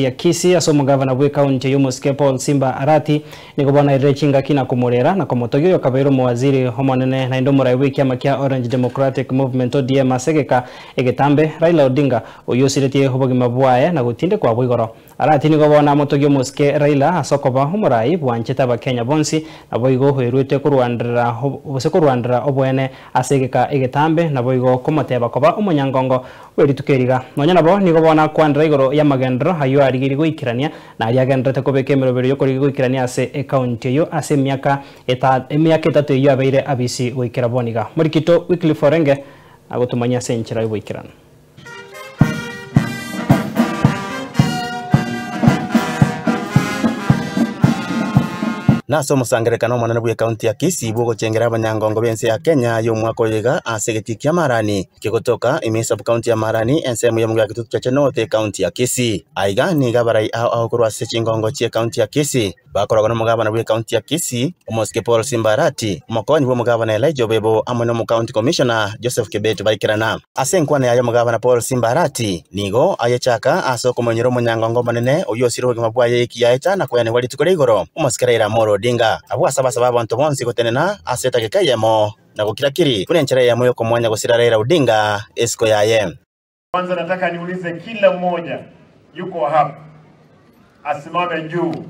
Ya Kisii ase omogavana bw'ekaunti eyio omosike Paul Simba Arati nigo bono airire chingaki na komorera na komotogia oyo okabeire omowaziri omonene naende omorai bw'ekiama kia Orange Democratic Movement ODM ase egeka egetambe Raila Odinga oyio osiretie obogima bwaye na gotindekwa abwo igoro. Arati nigo bono amotogie omosike Raila ase okoba omorai bwanchete abakenya bonsi naboigo oeruete korwanderera gose korwanderera oboene ase egeka egetambe naboigo komoteba koba omonyangongo Bwe rituko eri iga. Nonya nabo, nigo bono akwanera igoro y'amagenderero ayio arigirie goikerania, na aria agendererete kobeka emeroberi y'okorigia goikerania ase ekaunti eyio ase emiaka eta emiaka etato eyio abeire abisi goikera bono iga. Morikito Wycliffe Orenge agotomanyia ase enchera y'oboikeranu. Nase omosangererekano omonene bw'ekaunti ya Kisii bw'ogochengera abanyangongo b'ense ya Kenya y'omwaka oyo iga ase egetii kia Marani, Kegotoka ime Sub-county ya Marani, ensemo y'omogia ya Kitutu Chache North, ekaunti ya Kisii. Aiga nigo abarai ao ao korwa ase chingongo chi'ekaunti ya Kisii bakoragwa nomogabana bw'ekaunti ya Kisii, Omosike Paul Simba Arati, omokonyi bw'omogabana Elijah Obebo amo n'omocounty commissioner Joseph Kibet baikerana. Ase enkwana yaye omogabana Paul Simba Arati nigo ayechaka ase okomonyora omonyangongo omonene oyio osire obogima bwaye ekiyaeta na koyanigwa rituko ria igoro, Omosike Raila Amolo Odinga. Abwo ase abasaba abanto bonsi gotenena ase etageka eyemo. Na gokira kiri buna enchera eyemo y'okomonya gosira Raila Odinga esiko yaye. Kwanza nataka niulize kila mmoja yuko hapa asimame juu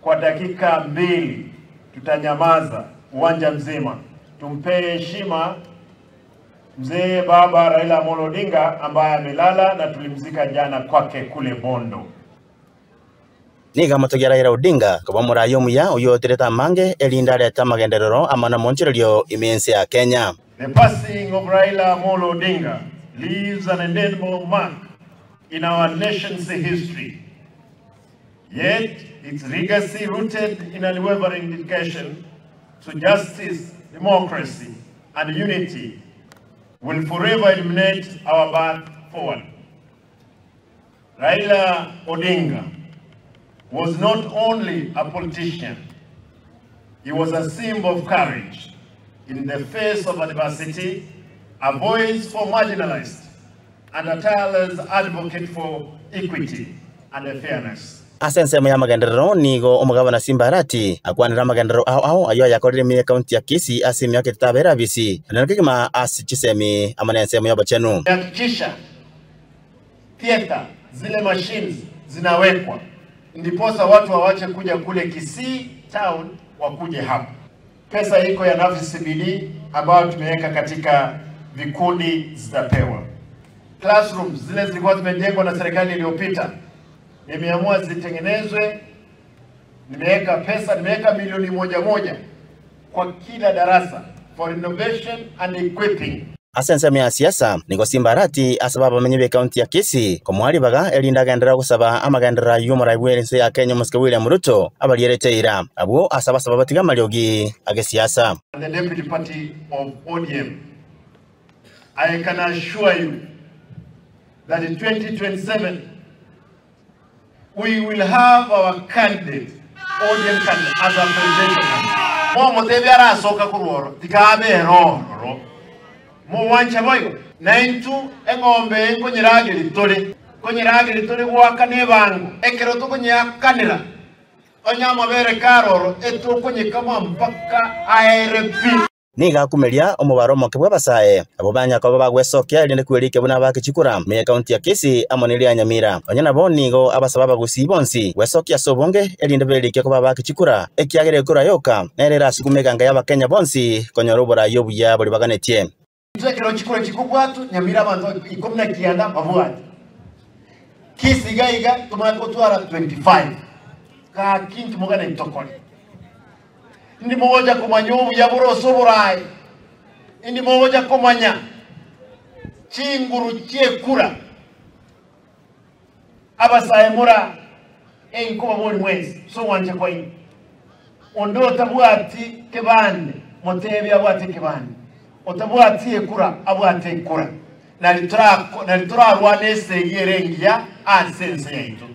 kwa dakika mbili, tutanyamaza uwanja mzima, tumpee heshima mzee baba Raila Amolo Odinga ambaye amelala na tulimzika jana kwake kule Bondo. Nigo amotogia Raila Odinga koba omoraia omuya oyio oterete amange erinde arete amagenderero amo namonchererio ime y'ense ya Kenya. The passing of Raila Amolo Odinga leaves an indelible mark in our nation's history. Yet its legacy rooted in unwavering dedication to justice, democracy, and unity will forever illuminate our path forward. Raila Odinga was not only a politician, he was a symbol of courage in the face of adversity, a voice for marginalized, and a tireless advocate for equity and fairness. Ase ensemo y'amagenderero nigo omogabana Simba Arati akwanire amagenderero ao ao ayio ayakorire ime y'ekaunti ya Kisii ase emiaka etato abere abisi, na nero kegima ase chisemi amo nensemo y'obochenu. Hakikisha theatre zile machines zinawekwa ndiposa watu wawache kuja kule Kisii town wakuje hapa. Pesa iko ya Navi CBD ambayo tumeweka katika vikundi zitapewa. Classrooms zile zilikuwa zimejengwa na serikali iliyopita, nimeamua zitengenezwe. Nimeweka pesa, nimeweka milioni moja moja kwa kila darasa for renovation and equipping. Ase ensemo ya siasa, nigo Simba Arati asaba abamenyi b'ecounty ya Kisii komoa ribaga erinde agenderere gosaba amagenderero ayio omorai bw'ense ya Kenya omosike William Ruto abarierete eira. Abwo ase abasaba batige amariogi agesiasa. And the deputy party of ODM, I can assure you that in 2027 we will have our candidate, ODM candidate, as a presidential candidate. Momotebia arasoka korwa oro, tiga abere ororo. Mogwancha boigo? Naintwe eng'ombe eye nkonyerageria tore, nkonyerageria tore goakana ebango, ekero tokonyeakanera, onye amabere kare oro, etokonyekama mpaka aere pi. Nigo akumeria omobaro omoke bw'abasae, abwo banya koba bagwesokia erinde kwerikia buna abake chikura ime y'ekaunti ya Kisii amo neria ya Nyamira. Onye nabo nigo abasaba abagusii bonsi gwesokia ase obonge erinde berikie koba abake chikura, ekiagera ekura yoka nere erasugume eganga y'Abakenya bonsi konyora oborai obuya boria baganetie. Intwe ekero chikura chikobwatwa, Nyamira abanto ikomi na kianda babwate, Kisii iga iga tomanye gotwara 25. Gaki inki moganeti tokore? Indi mogocha komanya obuya bore ase oboraai, indi mogocha komanya chinguru chi'ekura. Abasae mora enkoba bori mwensi ase ogwancha kwaino. Onde otabwati kebande, moteebie abwate ekebande, otabwati ekura abwate ekura, nari torarwane esegi ere engiya ase ense yaito.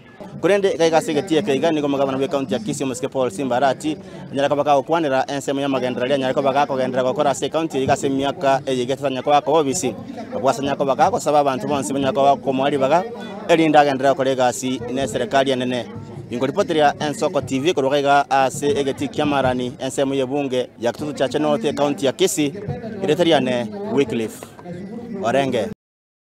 Korende iga iga ase egetii eke iga nigo omogabana bw'ekaunti ya Kisii omosike Paul Simba Arati anyare koba kagokwanera ensemo y'amagenderero aria anyare koba gakogenderera gokora ase ekaunti eye iga ase emiaka eye iga etatanyare koba gakoba obisi. Abwo ase anyare koba gagosaba abanto bonsi banyare koba bakomoa ribaga erinde agenderere gokora egasi neserekari enene. Inkoripoteria Ensoko TV korwa iga iga ase egetii kia Marani ensemo y'ebunge ya Kitutu Chache North ekaunti ya Kisii, erieta riane Wycliffe Orenge.